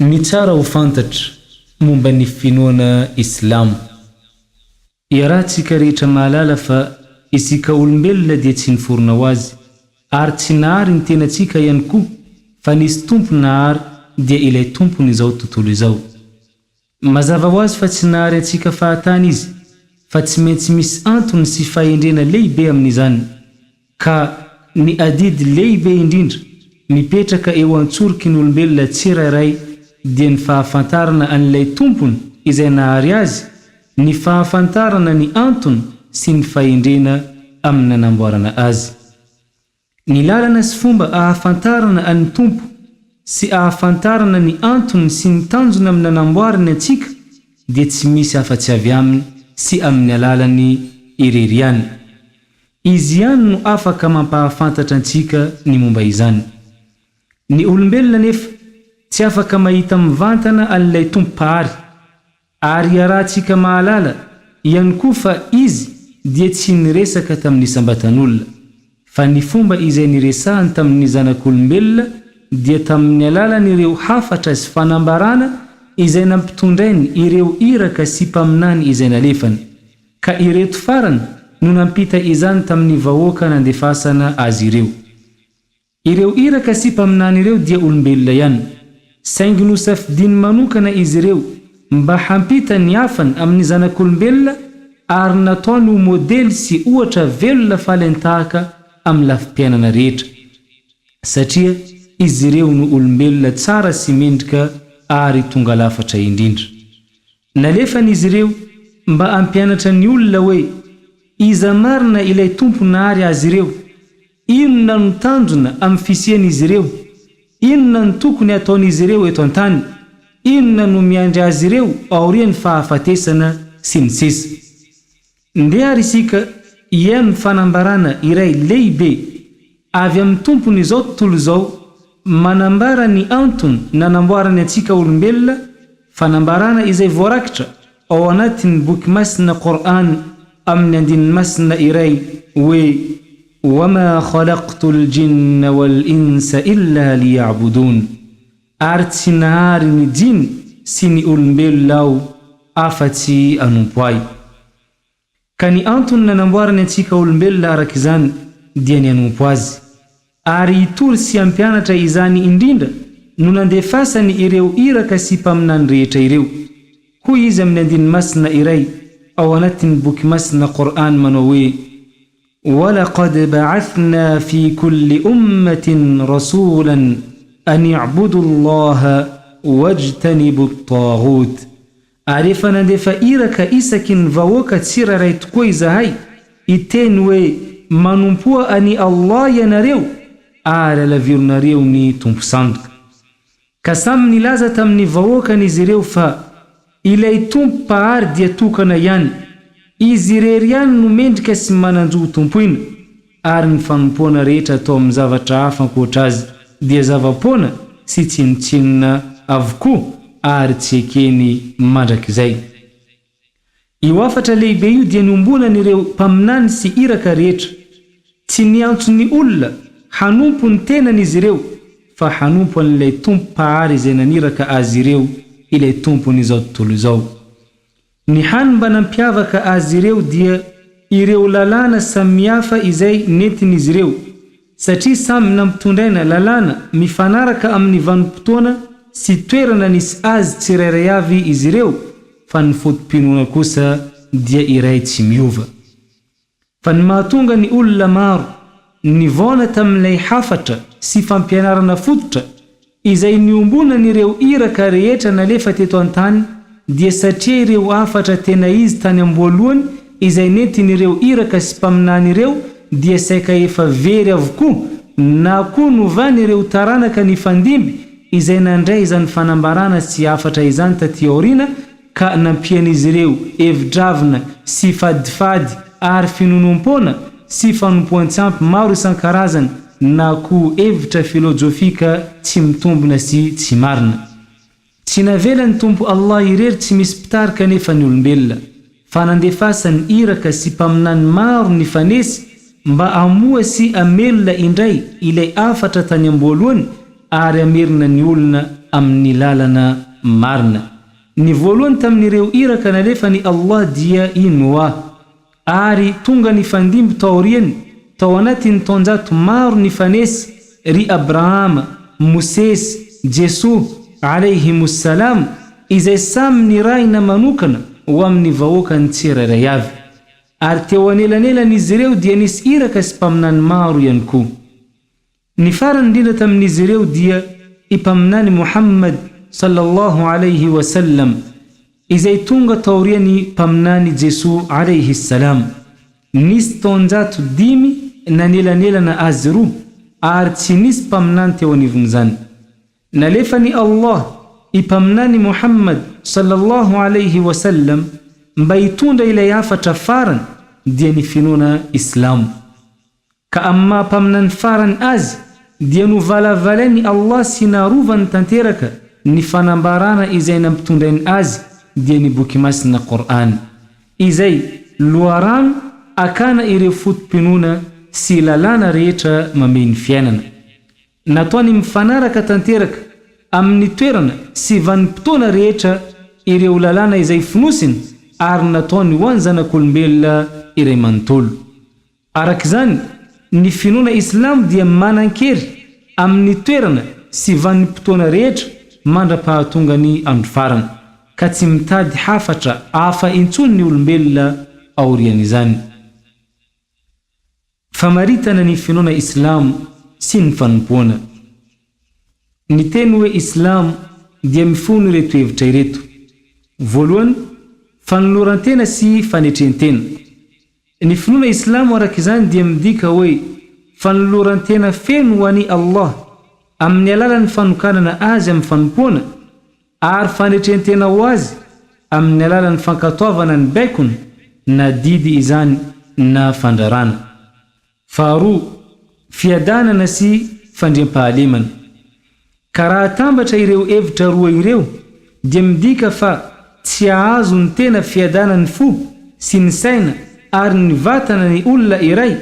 Ny tsara ho fantatra momba ny finoana Islamo. Iarahantsika rehetra mahalala fa isika olombelona dia tsy niforona ho azy, ary tsy nahary ny tenantsika ihany koa fa nisy Tompo nahary dia ilay Tompon'izao tontolo izao. Mazava ho azy fa tsy nahary antsika fahatany Izy fa tsy maintsy misy antony sy fahendrena lehibe amin'izany. Ka ny adidy lehibe indrindra mipetraka eo an-tsoroky ny olombelona tsirairay dia ny fahafantarana an'ilay Tompony izay nahary azy, ny fahafantarana ny antony sy ny fahendrena amin'ny nanamboarana azy. Ny lalana sy fomba ahafantarana an'ny Tompo sy ahafantarana ny antony sy ny tanjona amin'ny nanamboarany antsika dia tsy misy afa-tsy avy Aminy sy amin'ny alalany irery ihany. Izy ihany no afaka mampahafantatra antsika ny momba izany. Ny olombelona anefa tsy afaka mahita mivantana an'ilay Tompo Mpahary, ary iarahantsika mahalala ihany koa fa Izy dia tsy niresaka tamin'ny isam-batan'olona, fa ny fomba izay niresahany tamin'ny zanak'olombelona dia tamin'ny alalan'ireo hafatra sy fanambarana izay nampitondrainy ireo iraka sy mpaminany izay nalefany. Ka ireto farany no nampita izany tamin'ny vahoaka nandefasana azy ireo. Ireo iraka sy mpaminany ireo dia olombelona ihany, saingy nosafidiany manokana izy ireo mba hampita ny hafany amin'ny zanak'olombelona ary nataony ho modely sy ohatra velona falen-tahaka amin'ny lafim-piainana rehetra, satria izy ireo no olombelona tsara sy mendrika ary tonga lafatra indrindra. Nalefany izy ireo mba hampianatra ny olona hoe iza marina ilay Tompo nahary azy ireo, inona no tanjona amin'ny fisian'izy ireo, inona no tokony hataon'izy ireo eto an-tany, inona no miandry azy ireo aorian'ny fahafatesana, sy ny sisa. Ndeha ary isika hihaino fanambarana iray lehibe avy amin'ny Tompon'izao tontolo izao manambara ny antony nanamboarany antsika olombelona, fanambarana izay voarakitra ao anatin'ny boky masina Qor'an amin'ny andininy masina iray hoe, Wa ma khalaqtul jinna wal insa illa liya'budun. Ary tsy nahary ny jiny sy ny olombelona Aho afa-tsy hanompo Ahy. Ka ny antony nanamboarany antsika olombelona araka izany dia ny hanompo Azy. Ary hitory sy hampianatra izany indrindra no nandefasany ireo iraka sy mpaminany rehetra ireo. Hoy Izy amin'ny andininy masina iray ao anatin'ny boky masina Qor'an manao hoe, Walaqad ba'athna fi kulli ummatin rasulan an i'budu Allaha wajtanibu at-taghut. Ary efa nandefa iraka isaky ny vahoaka tsirairay tokoa Izahay, hiteny hoe, Manompoa an'i Allah ianareo, ary alavironareo ny tompo sandoka. Ka samy nilaza tamin'ny vahoakany izy ireo fa Ilay Tompo Mpahary dia tokana ihany, Izy irery ihany no mendrika sy manan-jo ho tompoina, ary ny fanompoana rehetra atao amin'ny zavatra hafa ankoatra Azy dia zava-poana sy tsinontsinona avokoa ary tsy ekeny mandrakizay. Io hafatra lehibe io dia niombonan'ireo mpaminany sy iraka rehetra. Tsy niantso ny olona hanompo ny tenany izy ireo fa hanompo an'ilay Tompo Mpahary izay naniraka azy ireo, ilay Tompon'izao tontolo izao. Ny hany mba nampiavaka azy ireo dia ireo lalàna samihafa izay nentin'izy ireo, satria samy nampitondraina lalàna mifanaraka amin'ny vanim-potoana sy toerana nisy azy tsirairay avy izy ireo, fa ny foto-pinoana kosa dia iray tsy miova. Fa ny mahatonga ny olona maro nivaona tamin'ilay hafatra sy fampianarana fototra izay niombonan'ireo iraka rehetra nalefa teto an-tany dia satria ireo hafatra tena izy tany am-boalohany izay nentin'ireo iraka sy mpaminany ireo dia saika efa very avokoa na koa novan'ireo taranaka nifandimby izay nandray izany fanambarana sy hafatra izany taty aoriana ka nampian'izy ireo hevi-dravina sy fadifady ary finoanoam-poana sy fanompoan-tsampy maro isan-karazany na koa hevitra filôjôfika tsy mitombina sy tsy marina. Tsy navelan'ny Tompo Allah irery tsy misy mpitarika anefa ny olombelona, fa nandefasany iraka sy mpaminany maro nifanesy mba hamoha sy hamelona indray ilay hafatra tany am-boalohany ary hamerina ny olona. amin'ny lalana marina. Ny voalohany tamin'ireo iraka nalefan'i Allah dia i Noa, ary tonga nifandimby taoriany tao anatin'ny taonjato maro nifanesy ry Abrahama, Mosesy, Jesoa, 'alayhimus-salam, izay samy nirahina manokana ho amin'ny vahoakany tsirairay avy. Ary teo anelanelan'izy ireo dia nisy iraka sy mpaminany maro ihany koa. Ny farany indrindra tamin'izy ireo dia i Mpaminany Mohamad sallallahu alayhi wa sallam, izay tonga taorian'i Mpaminany Jesoa alayhi salam. Nisy taonjato dimy nanelanelana azy roa ary tsy nisy mpaminany teo anivon'izany. Nalefan'i Allah i Mpaminany Mohamad sallallahu alayhi wa sallam mba hitondra ilay hafatra farany dia ny finoana Islamo. Ka amin'ny maha Mpaminany farany azy dia novalavalain'i Allah sy narovany tanteraka ny fanambarana izay nampitondrainy azy dia ny Boky Masina Kor'any, izay loharano akana ireo foto-pinoana sy lalàna rehetra mamehy ny fiainana. Nataony mifanaraka tanteraka amin'ny toerana sy vanim-potoana rehetra ireo lalàna izay fonosiny ary nataony ho an'ny zanak'olombelona iray manontolo. Araka izany, ny finoana islamo dia manan-kery amin'ny toerana sy vanim-potoana rehetra mandra-pahatonga ny andro farany, ka tsy mitady hafatra hafa intsony ny olombelona aorian'izany. Famaritana ny finoana islamo sy ny fanompoana. Ny teny hoe islamo dia mifono ireto hevitra ireto, Voalohany, fanoloran-tena sy fanetren-tena. Ny finoana islamo araka izany dia midika hoe fanoloran-tena feno ho an'i Allah amin'ny alalan'ny fanokanana Azy amin'ny fanompoana ary fanetren-tena ho Azy amin'ny alalan'ny fankatoavana ny baikony na didy izany na fandrarana. Faharoa, fiadanana sy fandriampahalemana. Ka raha atambatra ireo hevitra roa ireo dia midika fa tsy hahazo ny tena fiadanan'ny fo sy ny saina ary ny vatana ny olona iray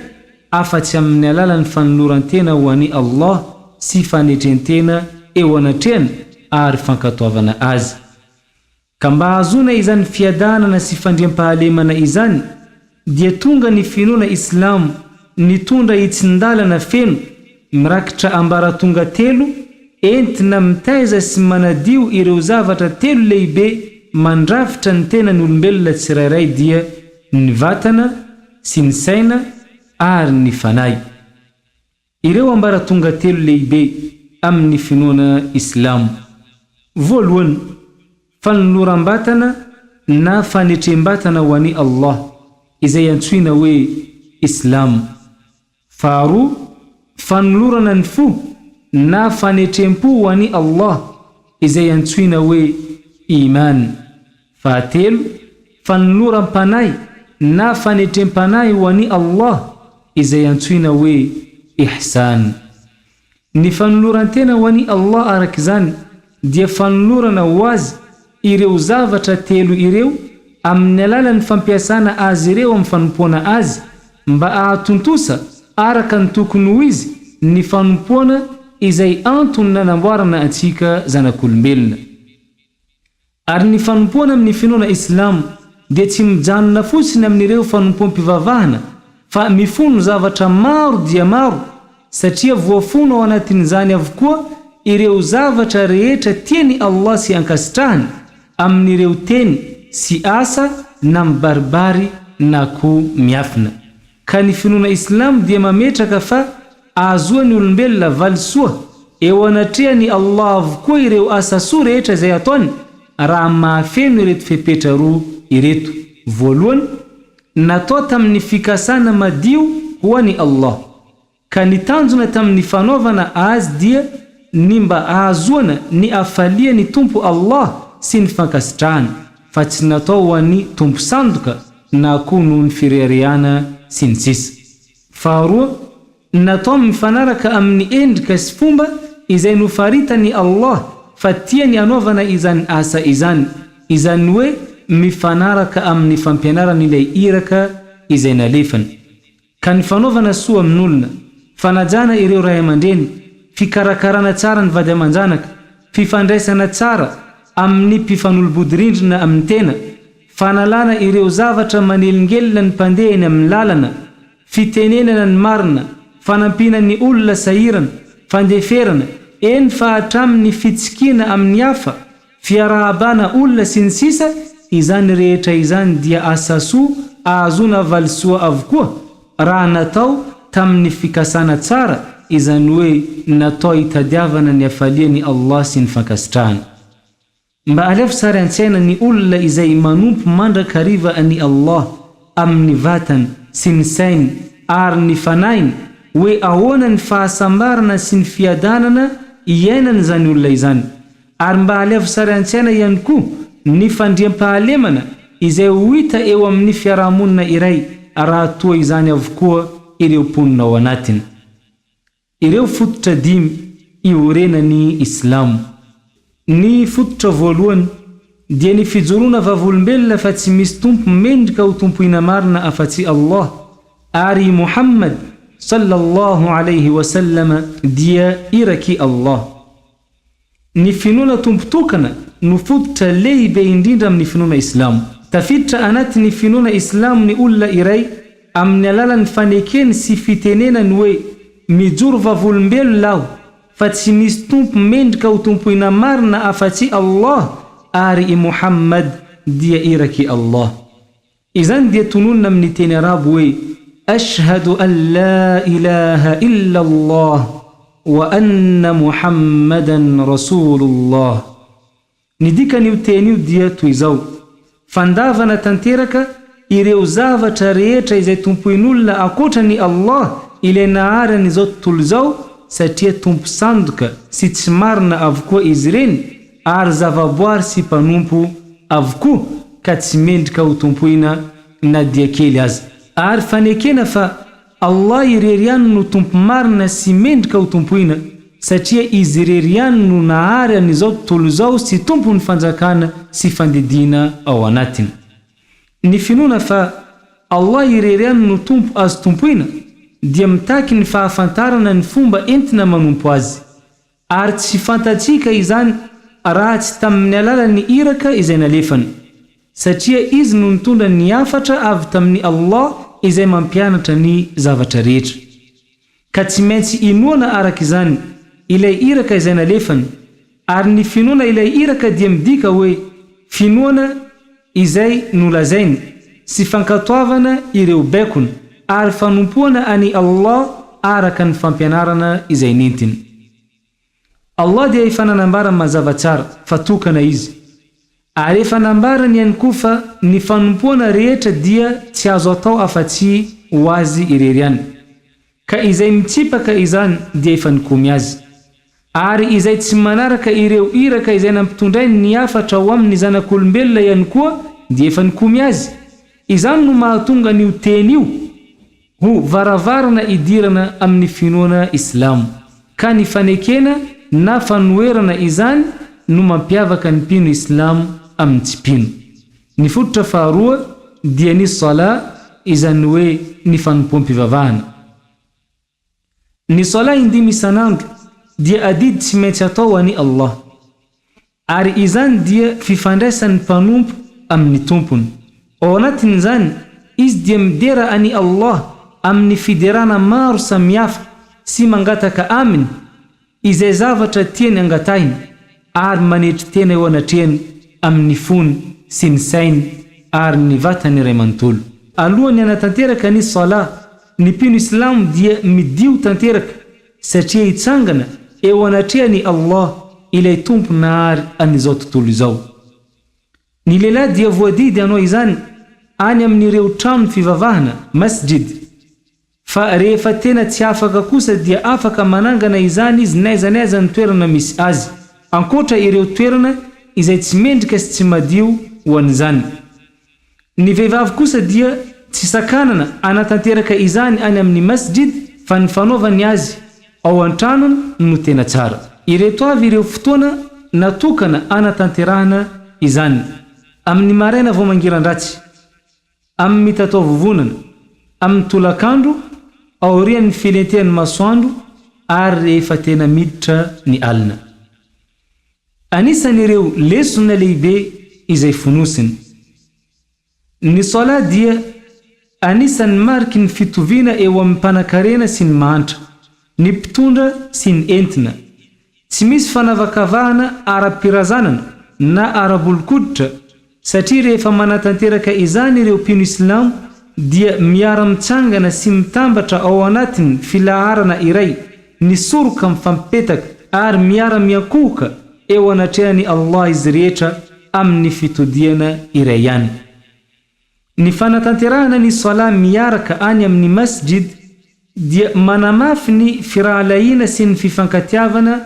afa-tsy amin'ny alalan'ny fanoloran-tena ho an'i Allah sy fanetren-tena eo anatrehany ary fankatoavana Azy. Ka mba hahazoana izany fiadanana sy fandriampahalemana izany dia tonga ny finoana islamo nitondra hitsin-dalana feno mirakitra ambaratonga telo entina mitaiza sy manadio ireo zavatra telo lehibe mandrafitra ny tenan'ny olombelona tsirairay dia ny vatana sy ny saina ary ny fanahy. Ireo ambaratonga telo lehibe amin'ny finoana islamo. Voalohany, fanoloram-batana na fanetrem-batana ho an'i Allah, izay antsoina hoe Islamo. Faharoa, fanolorana ny fo na fanetrem-po ho an'i Allah, izay antsoina hoe Iman. Fahatelo, fanoloram-panahy na fanetrem-panahy ho an'i Allah izay antsoina hoe Ihsan. Ny fanoloran-tena ho an'i Allah araka izany dia fanolorana ho Azy ireo zavatra telo ireo amin'ny alalan'ny fampiasana azy ireo amin'ny fanompoana Azy mba hahatontosa araka ny tokony ho izy ny fanompoana izay antony nanamboarana antsika zanak'olombelona. Ary ny fanompoana amin'ny finoana islamo dia tsy mijanona fotsiny amin'ireo fanompoam-pivavahana fa mifono zavatra maro dia maro satria voafono ao anatin'izany avokoa ireo zavatra rehetra tian'i Allah sy ankasitrahany amin'ireo teny sy asa na mibaribary na koa miafina. Ka ny finoana islamo dia mametraka fa ahazoan'ny olombelona valisoa eo anatrehan'i Allah avokoa ireo asa soa rehetra izay ataony raha mahafeno ireto fepetra roa ireto, voalohany, natao tamin'ny fikasana madio ho an'i Allah, ka ny tanjona tamin'ny fanaovana azy dia ny mba ahazoana ny hafalian'ny Tompo Allah sy ny fankasitrahany, fa tsy natao ho an'ny tompo sandoka na koa noho ny fireharehana sy ny sisa. Faharoa, natao mifanaraka amin'ny endrika sy fomba izay nofaritan'i Allah fa tiany hanaovana izany asa izany, izany hoe mifanaraka amin'ny fampianaran'ilay Iraka izay nalefany. Ka ny fanaovana soa amin'olona, fanajana ireo ray aman-dreny, fikarakarana tsara ny vady aman-janaka, fifandraisana tsara amin'ny mpifanolo-bodirindrina amin'ny tena, fanalana ireo zavatra manelingelina ny mpandeha eny amin'ny lalana, fitenenana ny marina, fanampiana ny olona sahirana, fandeferana, eny fa hatramin'ny fitsikiana amin'ny hafa, fiarahabana olona sy ny sisa Izany rehetra izany dia asa soa ahazoana valisoa avokoa raha natao tamin'ny fikasana tsara, izany hoe natao hitadiavana ny hafalian'i Allah sy ny fankasitrahany. Mba alaivo sary an-tsaina ny olona izay manompo mandrakariva an'i Allah amin'ny vatany sy ny sainy ary ny fanahiny hoe ahoana ny fahasambarana sy ny fiadanana iainan'izany olona izany. Ary mba alaivo sary an-tsaina ihany koa ny fandriampahalemana izay ho hita eo amin'ny fiarahamonina iray raha toa izany avokoa ireo mponina ao anatiny. Ireo fototra dimy iorenan'ny Islamo. Ny fototra voalohany dia ny fijoroana vavolombelona fa tsy misy tompo mendrika ho tompoina marina afa-tsy Allah, ary i Mohammad, Sallallahu alayhi wa sallam, dia Irak'i Allah. Ny finoana Tompo tokana no fototra lehibe indrindra amin'ny finoana islamo. Tafiditra anatin'ny finoana islamo ny olona iray amin'ny alalan'ny fanekeny sy fitenenany hoe mijoro vavolombelona aho fa tsy misy Tompo mendrika ho tompoina marina afa-tsy Allah ary i Mohammad dia irak'i Allah. Izany dia tononina amin'ny teny arabo hoe, Ashhadu an la ilaha illa Allah wa anna Muhammadan Rasoulullah. Ny dikan'io teny io dia toy izao, Fandavana tanteraka ireo zavatra rehetra izay tompoin'olona ankoatra an'i Allah ilay nahary an'izao tontolo izao satria tompo sandoka sy tsy marina avokoa izy ireny ary zavaboary sy mpanompo avokoa ka tsy mendrika ho tompoina na dia kely aza. Ary fanekena fa Allah irery ihany no Tompo marina sy mendrika ho tompoina satria Izy irery ihany no nahary an'izao tontolo izao sy Tompon'ny fanjakana sy fandidiana ao anatiny. Ny finoana fa Allah irery ihany no Tompo azo tompoina dia mitaky ny fahafantarana ny fomba entina manompo Azy. Ary tsy fantatsika izany raha tsy tamin'ny alalan'ny Iraka izay nalefany, satria izy no nitondra ny hafatra avy tamin'i Allah izay mampianatra ny zavatra rehetra. Ka tsy maintsy inoana araka izany ilay Iraka izay nalefany, ary ny finoana ilay Iraka dia midika hoe finoana izay nolazainy sy fankatoavana ireo baikony ary fanompoana an'i Allah araka ny fampianarana izay nentiny. Allah dia efa nanambara mazava tsara fa tokana Izy. Ary efa nambarany ihany koa fa ny fanompoana rehetra dia tsy azo atao afa-tsy ho Azy irery ihany. Ka izay mitsipaka izany dia efa nikomy Azy. Ary izay tsy manaraka ireo iraka izay nampitondrainy ny hafatra ho amin'ny zanak'olombelona ihany koa dia efa nikomy Azy. Izany no mahatonga an'io teny io ho varavarana idirana amin'ny finoana islamo. Ka ny fanekena na fanoherana izany no mampiavaka ny mpino islamo amin'ny tsy mpino. Ny fototra faharoa dia ny Salah izany hoe ny fanompoam-pivavahana. Ny Salah indimy isan'andro dia adidy tsy maintsy atao ho an'i Allah. Ary izany dia fifandraisan'ny mpanompo amin'ny Tompony. Ao anatin'izany, izy dia midera an'i Allah amin'ny fiderana maro samihafa sy mangataka Aminy izay zavatra tiany angatahina ary manetry tena eo anatrehany amin'ny fony sy ny sainy ary ny vatany iray manontolo. Alohan'ny hanatanteraka ny Salah, ny mpino islamo dia midio tanteraka satria hitsangana eo anatrehan'i Allah ilay Tompo nahary an'izao tontolo izao. Ny lehilahy dia voadidy hanao izany any amin'ireo trano fivavahana, masjid. Fa rehefa tena tsy afaka kosa dia afaka manangana izany izy n'aiza n'aiza ny toerana misy azy, ankoatra ireo toerana izay tsy mendrika sy tsy madio ho an'izany. Ny vehivavy kosa dia tsy sakanana hanatanteraka izany any amin'ny masjid fa ny fanaovany azy ao an-tranony no tena tsara. Ireto avy ireo fotoana natokana hanatanterahana izany, Amin'ny maraina vao mangiran-dratsy. Amin'ny mitataovovonana, amin'ny tolakandro, aorian'ny filentehan'ny masoandro ary rehefa tena miditra ny alina. Anisan'ireo lesona lehibe izay fonosiny. Ny Salah dia anisan'ny mariky ny fitoviana eo amin'ny mpanankarena sy ny mahantra, ny mpitondra sy ny entina. Tsy misy fanavakavahana ara-pirazanana na ara-bolon-koditra satria rehefa manatanteraka izany ireo mpino islamo dia miara-mitsangana sy mitambatra ao anatin'ny filaharana iray, ny soroka mifampipetaka ary miara-miankohoka eo anatrehan'i Allah izy rehetra amin'ny fitodihana iray ihany. Ny fanatanterahana ny Salah miaraka any amin'ny Masjid dia manamafy ny firahalahiana sy ny fifankatiavana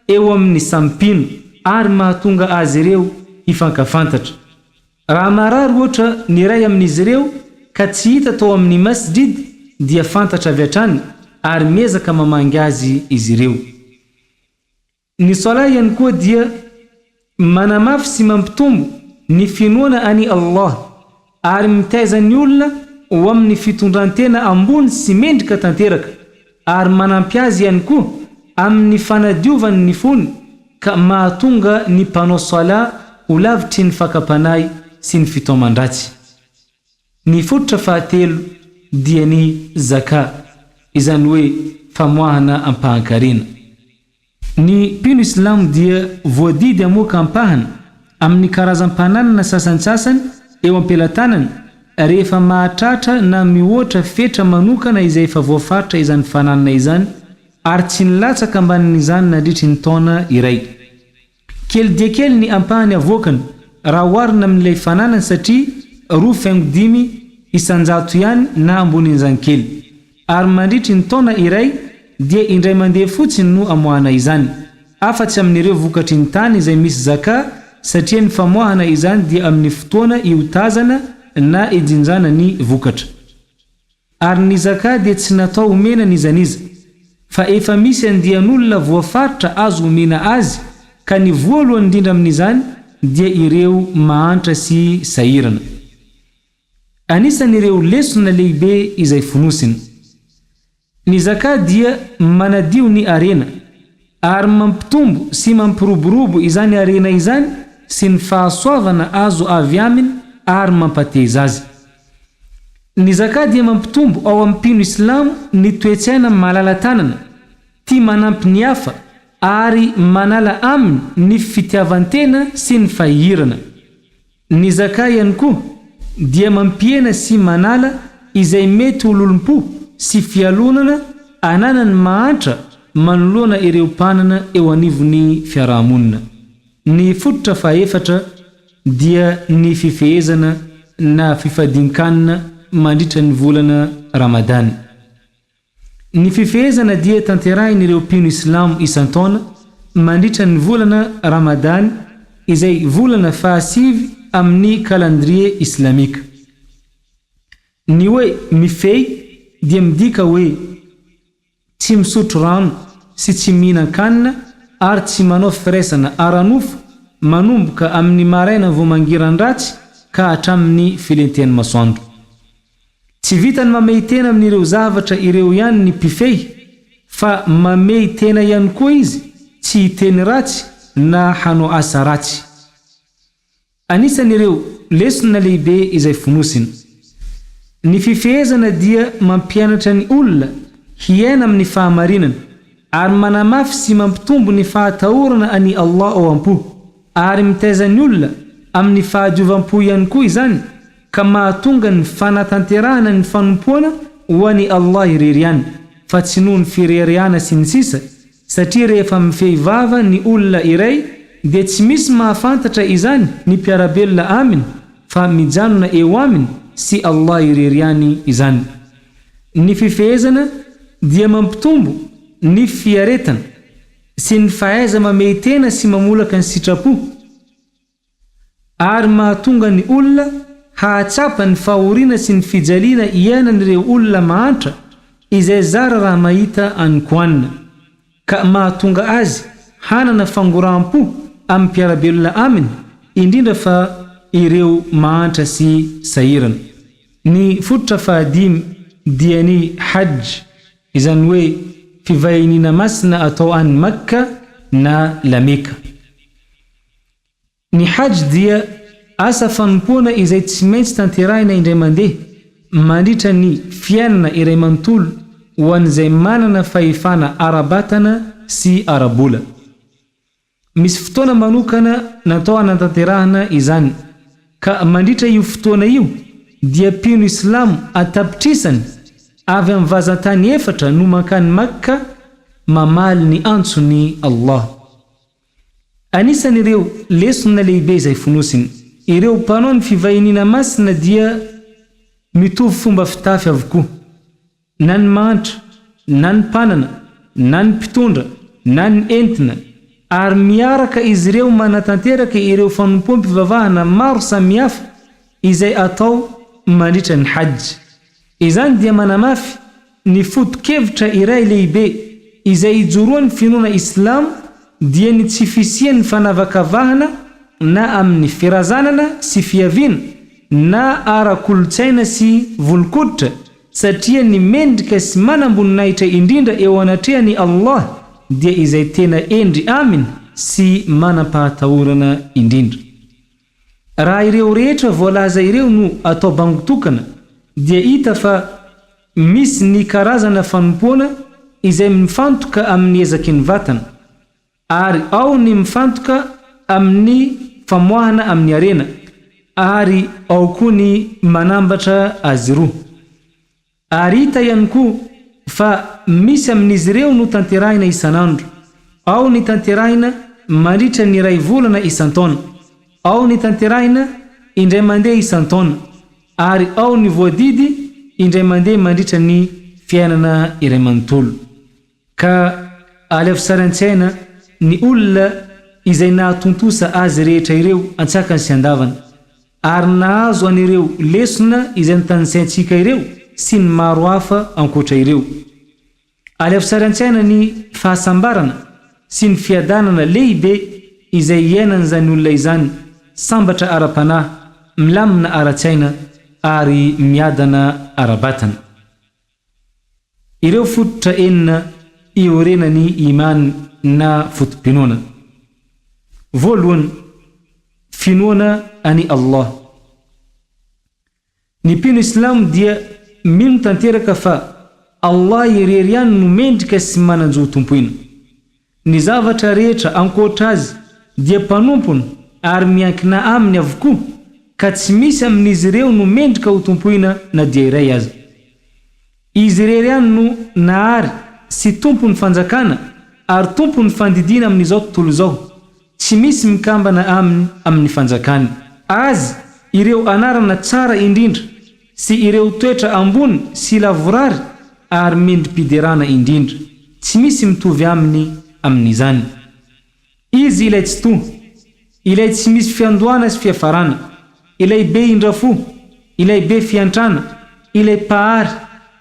eo amin'ny samy mpino ary mahatonga azy ireo hifankafantatra. Raha marary ohatra ny iray amin'izy ireo ka tsy hita tao amin'ny Masjid dia fantatra avy hatrany ary miezaka mamangy azy izy ireo. Ny Salah ihany koa dia manamafy sy mampitombo ny finoana an'i Allah ary mitaiza ny olona ho amin'ny fitondran-tena ambony sy mendrika tanteraka ary manampy azy ihany koa amin'ny fanadiovany ny fony ka mahatonga ny mpanao Salah ho lavitry ny fakam-panahy sy ny fitaoman-dratsy. Ny fototra fahatelo dia ny Zakah, izany hoe famoahana ampahan-karena. Ny mpino islamo dia voadidy hamoaka ampahany amin'ny karazam-pananana sasantsasany eo am-pelatanany rehefa mahatratra na mihoatra fetra manokana izay efa voafaritra izany fananana izany ary tsy nilatsaka ambanin'izany nandritry ny taona iray. Kely dia kely ny ampahany avoakany raha oharina amin'ilay fananany satria 2,5% ihany na ambonin'izany kely. Ary mandritry ny taona iray dia indray mandeha fotsiny no amoahana izany. Afa-tsy amin'ireo vokatry ny tany izay misy zakah satria ny famoahana izany dia amin'ny fotoana iotazana na ijinjana ny vokatra. Ary ny zakah dia tsy natao omena n'iza n'iza, fa efa misy andian'olona voafaritra azo omena azy, ka ny voalohany indrindra amin'izany dia ireo mahantra sy sahirana. Anisan'ireo lesona lehibe izay fonosiny. Ny zakah dia manadio ny harena, ary mampitombo sy mampiroborobo izany harena izany sy ny fahasoavana azo avy aminy ary mampateza azy. Ny zakah dia mampitombo ao amin'ny mpino islamo ny toe-tsaina malala-tanana, tia manampy ny hafa ary manala aminy ny fitiavan-tena sy ny fahihirana. Ny Zakah ihany koa dia mampihena sy manala izay mety ho lolompo sy fialonana ananan'ny mahantra manoloana ireo mpanana eo anivon'ny fiarahamonina. Ny fototra fahaefatra dia ny fifehezana na fifadian-kanina mandritra ny volana Ramadany. Ny fifehezana dia tanterahin'ireo mpino islamo isan-taona mandritra ny volana Ramadany izay volana fahasivy amin'ny kalandrie islamika. Ny hoe mifehy dia midika hoe tsy misotro rano sy tsy mihinan-kanina ary tsy manao firaisana ara-nofo manomboka amin'ny maraina vao mangiran-dratsy ka hatramin'ny filentehan'ny masoandro. Tsy vitan'ny mamehy tena amin'ireo zavatra ireo ihany ny mpifehy fa mamehy tena ihany koa izy tsy hiteny ratsy na hanao asa ratsy. Anisan'ireo lesona lehibe izay fonosiny. Ny fifehezana dia mampianatra ny olona hiaina amin'ny fahamarinana ary manamafy sy mampitombo ny fahatahorana an'i Allah ao am-po ary mitaiza ny olona amin'ny fahadiovam-po ihany koa izany ka mahatonga ny fanatanterahana ny fanompoana ho an'i Allah irery ihany fa tsy noho ny fireharehana sy ny sisa satria rehefa mifehy vava ny olona iray dia tsy misy mahafantatra izany ny mpiara-belona aminy fa mijanona eo aminy sy Allah irery ihany izany. Ny fifehezana dia mampitombo ny fiaretana sy ny fahaiza-mamehy tena sy mamolaka ny sitrapo. Ary mahatonga ny olona hahatsapa ny fahoriana sy ny fijaliana iainan'ireo olona mahantra izay zara raha mahita hanin-kohanina, ka mahatonga azy hanana fangoraham-po amin'ny mpiara-belona aminy, indrindra fa ireo mahantra sy sahirana. Ny fototra fahadimy dia ny Hajj, izany hoe fivahiniana masina atao any Makka na Lameka. Ny Hajj dia asa fanompoana izay tsy maintsy tanterahina indray mandeha mandritra ny fiainana iray manontolo ho an'izay manana fahefana ara-batana sy ara-bola. Misy fotoana manokana natao hanatanterahana izany, ka mandritra io fotoana io dia mpino islamo an-tapitrisany avy amin'ny vazan-tany efatra no mankany Makka mamaly ny antson'i Allah. Anisan'ireo lesona lehibe izay fonosiny. Ireo mpanao ny fivahiniana masina dia mitovy fomba fitafy avokoa. Na ny mahantra, na ny mpanana, na ny mpitondra, na ny entina, ary miaraka izy ireo manatanteraka ireo fanompoam-pivavahana maro samihafa izay atao mandritra ny Hajj. Izany dia manamafy ny foto-kevitra iray lehibe izay ijoroan'ny finoana islamo dia ny tsy fisian'ny fanavakavahana na amin'ny firazanana sy fiaviana na ara-kolontsaina sy volon-koditra satria ny mendrika sy manam-boninahitra indrindra eo anatrehan'i Allah dia izay tena endry Aminy sy manam-pahatahorana indrindra. Raha ireo rehetra voalaza ireo no atao bango tokana dia hita fa misy ny karazana fanompoana izay mifantoka amin'ny ezaky ny vatana, ary ao ny mifantoka amin'ny famoahana amin'ny harena, ary ao koa ny manambatra azy roa. Ary hita ihany koa fa misy amin'izy ireo no tanterahina isan'andro, ao ny tanterahina mandritra ny iray volana isan-taona, ao ny tanterahina indray mandeha isan-taona, ary ao ny voadidy indray mandeha mandritra ny fiainana iray manontolo. Ka alevo sary an-tsaina ny olona izay nahatontosa azy rehetra ireo an-tsakany sy an-davany, ary nahazo an'ireo lesona izay notanisaintsika ireo sy ny maro hafa ankoatra ireo. Alevo sary an-tsaina ny fahasambarana sy ny fiadanana lehibe izay iainan'izany olona izany, sambatra ara-panahy, milamina ara-tsaina ary miadana ara-batana. Ireo fototra enina iorenan'ny Iman na foto-pinoana. Voalohany, finoana an'i Allah. Ny mpino islamo dia mino tanteraka fa Allah irery ihany no mendrika sy manan-jo ho tompoina. Ny zavatra rehetra ankoatra Azy dia mpanompony ary miankina Aminy avokoa, ka tsy misy amin'izy ireo no mendrika ho tompoina na dia iray aza. Izy irery ihany no Nahary sy Tompon'ny fanjakana ary Tompon'ny fandidiana amin'izao tontolo izao, tsy misy mikambana Aminy amin'ny fanjakany. Azy ireo anarana tsara indrindra sy ireo toetra ambony sy lavorary ary mendri-piderana indrindra. Tsy misy mitovy Aminy amin'izany. Izy ilay Tsitoha, Ilay tsy misy fiandohana sy fiafarana, Ilay be indra-fo, Ilay be fiantrana, Ilay Mpahary,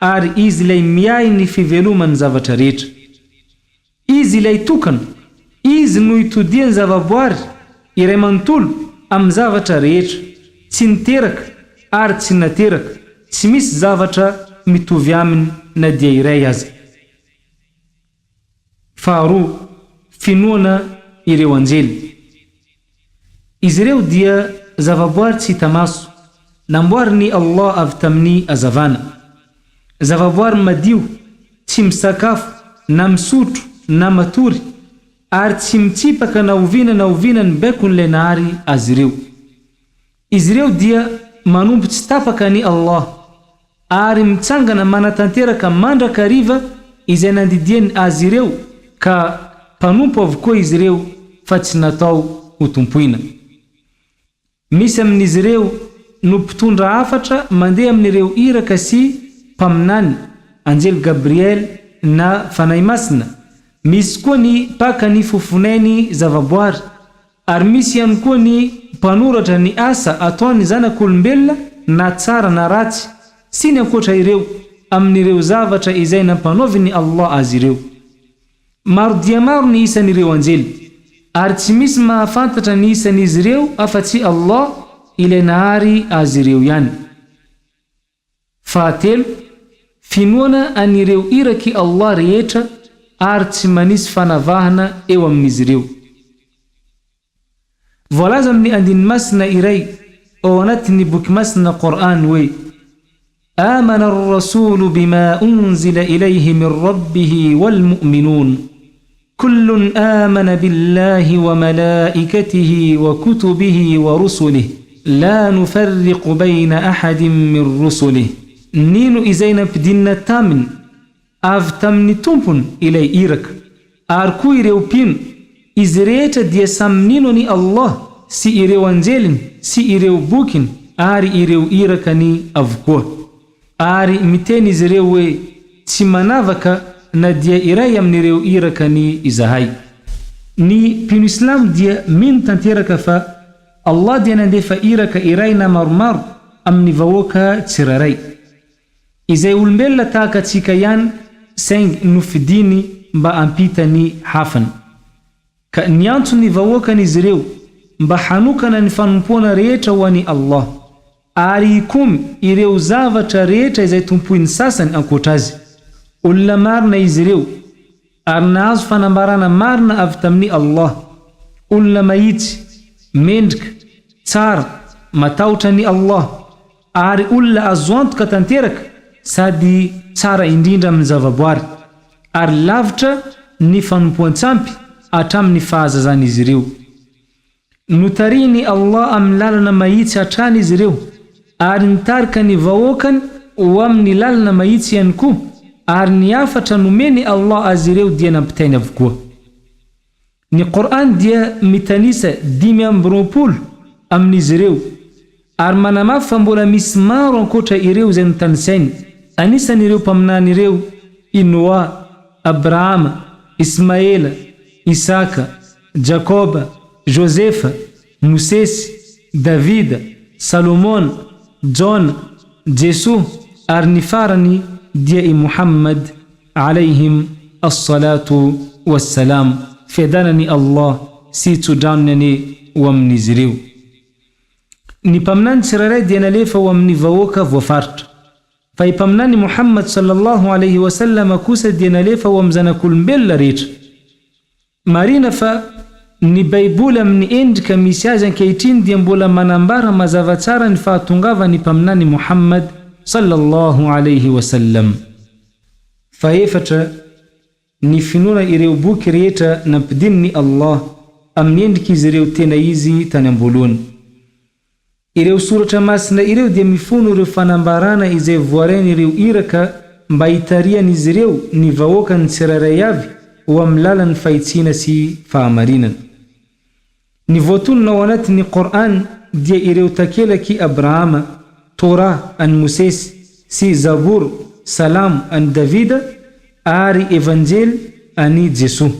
ary Izy Ilay miahy ny fiveloman'ny zavatra rehetra. Izy Ilay Tokana, Izy no itodian'ny zavaboary iray manontolo amin'ny zavatra rehetra, tsy niteraka ary tsy nateraka, tsy misy zavatra mitovy Aminy na dia iray aza. Faharoa, finoana ireo anjely. Izy ireo dia zavaboary tsy hita maso, namboarin'i Allah avy tamin'ny hazavana. Zavaboary madio, tsy misakafo na misotro na matory, ary tsy mitsipaka na oviana na oviana ny baikon'Ilay Nahary azy ireo. Izy ireo dia manompo tsy tapaka an'i Allah, ary mitsangana manatanteraka mandrakariva izay nandidiany azy ireo ka mpanompo avokoa izy ireo fa tsy natao ho tompoina. Misy amin'izy ireo no mpitondra hafatra mandeha amin'ireo iraka sy mpaminany, Anjely Gabriel na Fanahy Masina, misy koa ny mpaka ny fofonainy zavaboary, Ary misy ihany koa ny mpanoratra ny asa ataon'ny zanak'olombelona na tsara na ratsy, sy ny ankoatra ireo, amin'ireo zavatra izay nampanaovin'i Allah azy ireo. Maro dia maro ny isan'ireo anjely, ary tsy misy mahafantatra ny isan'izy ireo afa-tsy Allah ilay Nahary azy ireo ihany. Fahatelo, finoana an'ireo irak'i Allah rehetra ary tsy manisy fanavahana eo amin'izy ireo. Voalaza amin'ny andininy masina iray ao anatin'ny boky masina Qor'an hoe, Amana ar-rasulu bima unzila ilayhi min rabbihi wal mu'minun, kullun amana billahi wa malaikatihi wa kutubihi wa rusulihi, la nufarriqu bayna ahadin min rusulihi. Nino izay nampidinina taminy avy tamin'ny Tompony ilay Iraka, ary koa ireo mpino, izy rehetra dia samy nino an'i Allah sy ireo Anjeliny sy ireo Bokiny ary ireo Irakany avokoa. Ary miteny izy ireo hoe, Tsy manavaka na dia iray amin'ireo Irakany izahay. Ny mpino islamo dia mino tanteraka fa Allah dia nandefa Iraka iray na maromaro amin'ny vahoaka tsirairay. Izay olombelona tahaka antsika ihany saingy nofidiny mba hampita ny hafany. Ka niantso ny vahoakany izy ireo mba hanokana ny fanompoana rehetra ho an'i Allah, ary hikomy ireo zavatra rehetra izay tompoin'ny sasany ankoatra Azy. Olona marina izy ireo, ary nahazo fanambarana marina avy tamin'i Allah. Olona mahitsy, mendrika, tsara, matahotra an'i Allah. Ary olona azo antoka tanteraka sady tsara indrindra amin'ny zavaboary, ary lavitra ny fanompoan-tsampy hatramin'ny fahazazan'izy ireo. Notarihin'i Allah amin'ny lalana mahitsy hatrany izy ireo, ary nitarika ny vahoakany ho amin'ny lalana mahitsy ihany koa, ary ny hafatra nomen'i Allah azy ireo dia nampitainy avokoa. Ny Qor'an dia mitanisa 25 amin'izy ireo, ary manamafy fa mbola misy maro ankoatra ireo izay notanisainy. Anisan'ireo mpaminany ireo i Noa, Abrahama, Ismaela, Isaka, Jakoba, Josefa, Mosesy, Davida, Salomona, Jona, Jesoa, ary ny farany dia i Mohammad, Alayhim as-salatu was-salam, fiadanan'i Allah sy tsodranony anie ho amin'izy ireo. Ny Mpaminany tsirairay dia nalefa ho amin'ny vahoaka voafaritra. Fa i Mpaminany Mohammad sallallahu alayhi wa sallam kosa dia nalefa ho amin'ny zanak'olombelona rehetra. Marina fa ny Baiboly amin'ny endrika misy azy ankehitriny dia mbola manambara mazava tsara ny fahatongavan'ny Mpaminany Mohammad sallallahu alayhi wa sallam. Fahefatra, ny finoana ireo boky rehetra nampidinin'i Allah amin'ny endrik'izy ireo tena izy tany am-boalohany. Ireo soratra masina ireo dia mifono ireo fanambarana izay voarain'ireo iraka mba hitarihan'izy ireo ny vahoakany tsirairay avy ho amin'ny lalan'ny fahitsiana sy fahamarinana. Ny voatonona ao anatin'ny Qor'an dia ireo takelak'i Abrahama, Torah an'i Mosesy, sy Zabur, Salamo, an'i Davida, ary Evanjely an'i Jesoa.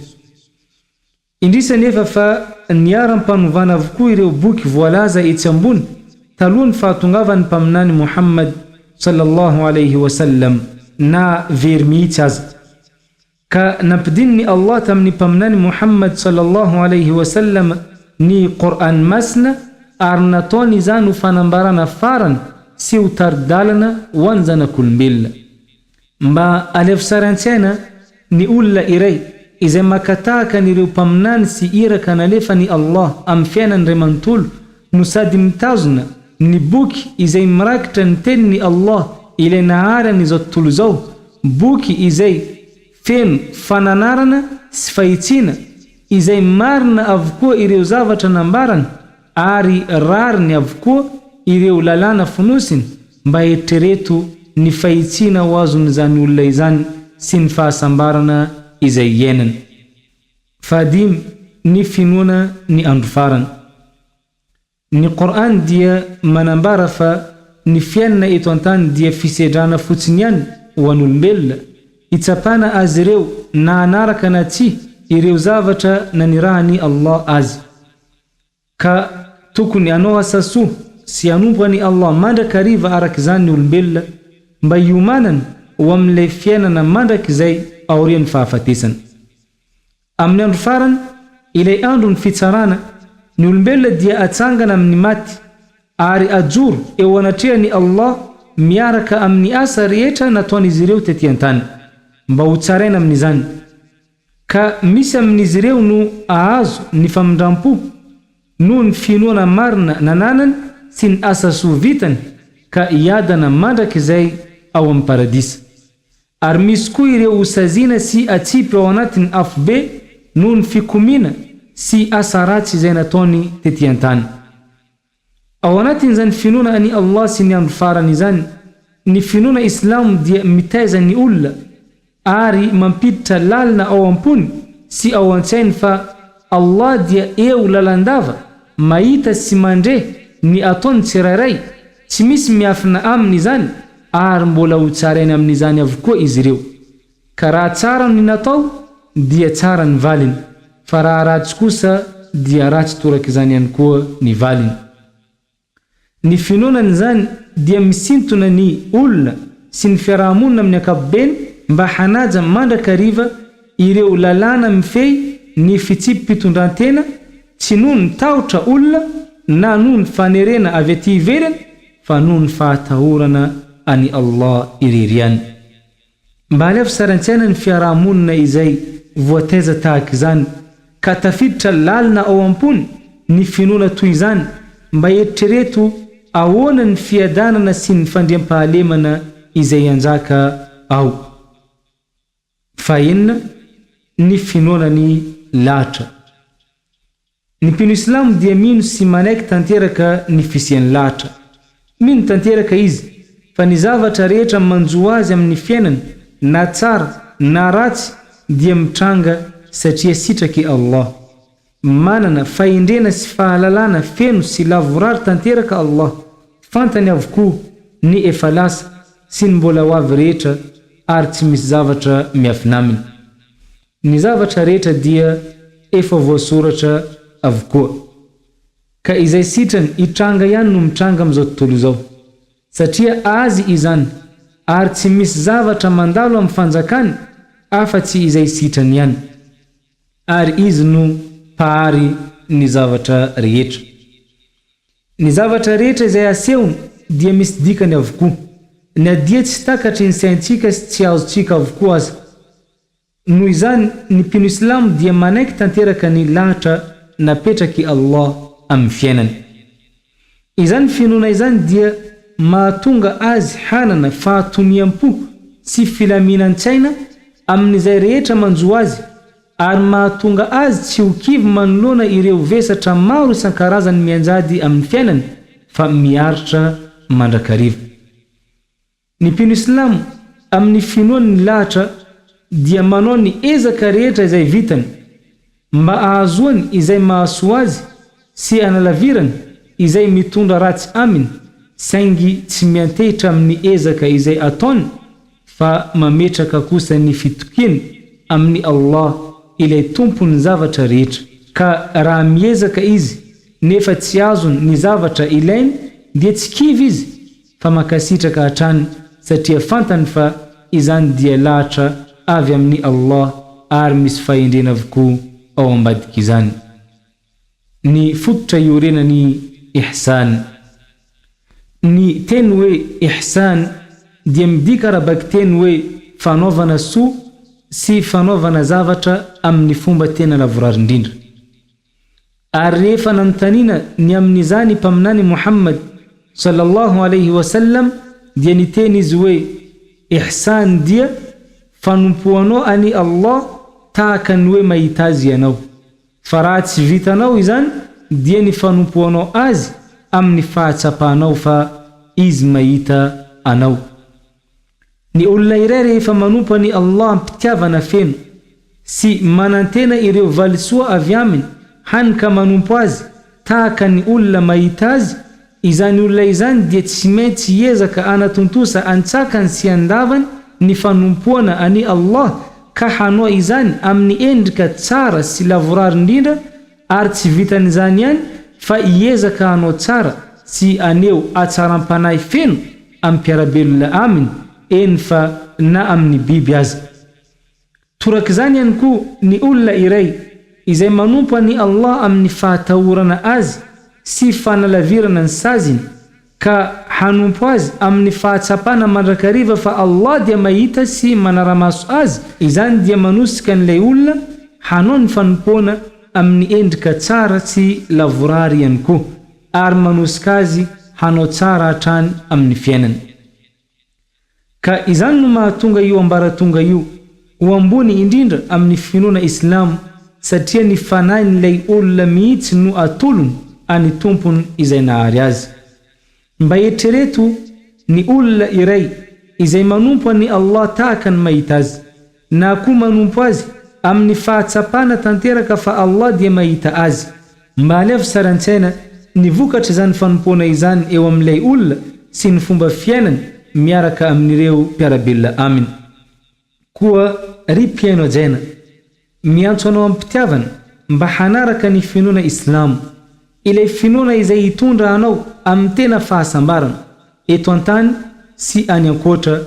Indrisy anefa fa niharam-panovana avokoa ireo boky voalaza etsy ambony talohan'ny fahatongavan'ny Mpaminany Mohammad sallallahu alaihi wa sallam na very mihitsy aza. Ka nampidinin'i Allah tamin'ny Mpaminany Mohammad sallallahu alaihi wa sallam ny Qor'an masina ary nataony izany ho fanambarana farany sy ho tari-dalana ho an'ny zanak'olombelona. Mba alevo sary an-tsaina ny olona iray izay maka tahaka an'ireo mpaminany sy iraka nalefan'i Allah amin'ny fiainany iray manontolo no sady mitazona ny boky izay mirakitra ny tenin'i Allah ilay nahary an'izao tontolo izao, boky izay feno fananarana sy fahitsiana, izay marina avokoa ireo zavatra nambarany ary rariny avokoa ireo lalàna fonosiny, mba eritrereto ny fahitsiana ho azon'izany olona izany sy ny fahasambarana izay iainany. Fahadimy, ny finoana ny andro farany. Ny Qor'an dia manambara fa ny fiainana eto an-tany dia fisedrana fotsiny ihany ho an'olombelona, hitsapana azy ireo na hanaraka na tsia ireo zavatra nanirahan'i Allah azy. Ka tokony hanao asa soa sy hanompo an'i Allah mandrakariva araka izany ny olombelona mba hiomanany ho amin'ilay fiainana mandrakizay aorian'ny fahafatesana. Amin'ny andro farany, ilay andron'ny fitsarana, ny olombelona dia atsangana amin'ny maty ary ajoro eo anatrehan'i Allah miaraka amin'ny asa rehetra nataon'izy ireo tety an-tany, mba ho tsaraina amin'izany. Ka misy amin'izy ireo no ahazo ny famindram-po. noho ny finoana marina nananany sy ny asa soa vitany ka hiadana mandrakizay ao amin'ny Paradisa. Ary misy koa ireo hosaziana sy atsipy ao anatin'ny afobe noho ny fikomiana sy asa ratsy izay nataony tety an-tany. Ao anatin'izany finoana an'i Allah sy ny andro farany izany, ny finoana islamo dia mitaiza ny olona ary mampiditra lalina ao am-pony sy ao an-tsainy fa Allah dia eo lalandava, mahita sy mandre ny ataon'ny tsirairay, tsy misy miafina Aminy izany ary mbola ho tsarainy amin'izany avokoa izy ireo. Ka raha tsara ny natao dia tsara ny valiny, fa raha ratsy kosa dia ratsy torak'izany ihany koa ny valiny. Ny finoana an'izany dia misintona ny olona sy ny fiaraha-monina amin'ny ankapobeny mba hanaja mandrakariva ireo lalàna mifehy ny fitsipi-pitondran-tena, tsy noho ny tahotra olona na noho ny fanerena avy aty ivelany fa noho ny fahatahorana an'i Allah irery ihany. Mba alefa sary an-tsaina ny fiaraha-monina izay voataiza tahaka izany, ka tafiditra lalina ao am-pony ny finoana toy izany, mba eritrereto ahoana ny fiadanana sy ny fandriampahalemana izay hanjaka ao. Fahenina, ny finoana ny lahatra. Ny mpino islamo dia mino sy manaiky tanteraka ny fisian'ny lahatra. Mino tanteraka izy fa ny zavatra rehetra manjo azy amin'ny fiainany na tsara na ratsy dia mitranga satria sitrak'i Allah. Manana fahendrena sy fahalalana feno sy lavorary tanteraka Allah, fantany avokoa ny efa lasa sy ny mbola ho avy rehetra ary tsy misy zavatra miafina aminy. Ny zavatra rehetra dia efa voasoratra avokoa. Ka izay sitrany hitranga ihany no mitranga amin'izao tontolo izao. Satria Azy izany, ary tsy misy zavatra mandalo amin'ny fanjakany afa-tsy izay sitrany ihany. Ary Izy no Mpahary ny zavatra rehetra. Ny zavatra rehetra izay asehony dia misy dikany avokoa, na dia tsy takatry ny saintsika sy tsy azontsika avokoa aza. Noho izany, ny mpino islamo dia manaiky tanteraka ny lahatra napetrak'i Allah amin'ny fiainany. Izany finoana izany dia mahatonga azy hanana fahatoniam-po sy filaminan-tsaina amin'izay rehetra manjo azy ary mahatonga azy tsy ho kivy manoloana ireo vesatra maro isan-karazany mianjady amin'ny fiainany fa miaritra mandrakariva. Ny mpino silamo, amin'ny finoany ny lahatra, dia manao ny ezaka rehetra izay vitany, mba ahazoany izay mahasoa azy sy hanalavirany izay mitondra ratsy aminy, saingy tsy miantehitra amin'ny ezaka izay ataony fa mametraka kosa ny fitokiany amin'i Allah ilay Tompon'ny zavatra rehetra. Ka raha miezaka izy nefa tsy azony ny zavatra ilainy dia tsy kivy izy fa mankasitraka hatrany satria fantany fa izany dia lahatra avy amin'i Allah ary misy fahendrena avokoa ao ambadik'izany. Ny fototra iorenan'ny Ihsan. Ny teny hoe Ihsan dia midika ara-bakiteny hoe fanaovana soa sy fanaovana zavatra amin'ny fomba tena lavorary indrindra. Ary rehefa nanontaniana ny amin'izany i Mpaminany Mohamad, Sallallahu alaihi wa sallam, dia niteny izy hoe, Ihsan dia, fanompoanao an'i Allah tahaka ny hoe mahita Azy ianao. Fa raha tsy vitanao izany dia ny fanompoanao Azy amin'ny fahatsapanao fa Izy mahita anao. Ny olona iray rehefa manompo an'i Allah am-pitiavana feno sy manantena ireo valisoa avy Aminy hany ka manompo Azy tahaka ny olona mahita Azy, izany olona izany dia tsy maintsy hiezaka hanatontosa an-tsakany sy an-davany ny fanompoana an'i Allah ka hanao izany amin'ny endrika tsara sy lavorary indrindra Ary tsy vitan'izany ihany fa hiezaka hanao tsara sy haneho hatsaram-panahy feno amin'ny mpiara-belona aminy, eny fa na amin'ny biby aza. Torak'izany ihany koa ny olona iray izay manompo an'i Allah amin'ny fahatahorana Azy sy fanalavirana ny saziny, ka hanompo Azy amin'ny fahatsapana mandrakariva fa Allah dia mahita sy manara-maso azy, izany dia manosika an'ilay olona hanao ny fanompoana. amin'ny endrika tsara sy lavorary ihany koa, ary manosika azy hanao tsara hatrany amin'ny fiainany. Ka izany no mahatonga io ambaratonga io ho ambony indrindra amin'ny finoana islamo satria ny fanahin'ilay olona mihitsy no atolony any Tompony izay nahary azy. Mba eritrereto ny olona iray izay manompo an'i Allah tahaka ny mahita azy, na koa manompo Azy amin'ny fahatsapana tanteraka fa Allah dia mahita azy. Mba alevo sary an-tsaina ny vokatr'izany fanompoana izany eo amin'ilay olona sy ny fomba fiainany miaraka amin'ireo mpiara-belona aminy. Koa ry mpihaino hajaina, miantso anao amim-pitiavana mba hanaraka ny finoana islamo, ilay finoana izay hitondra anao amin'ny tena fahasambarana, eto an-tany sy any ankoatra,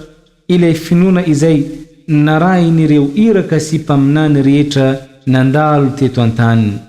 ilay finoana izay narahin'ireo iraka sy mpaminany rehetra nandalo teto an-tany.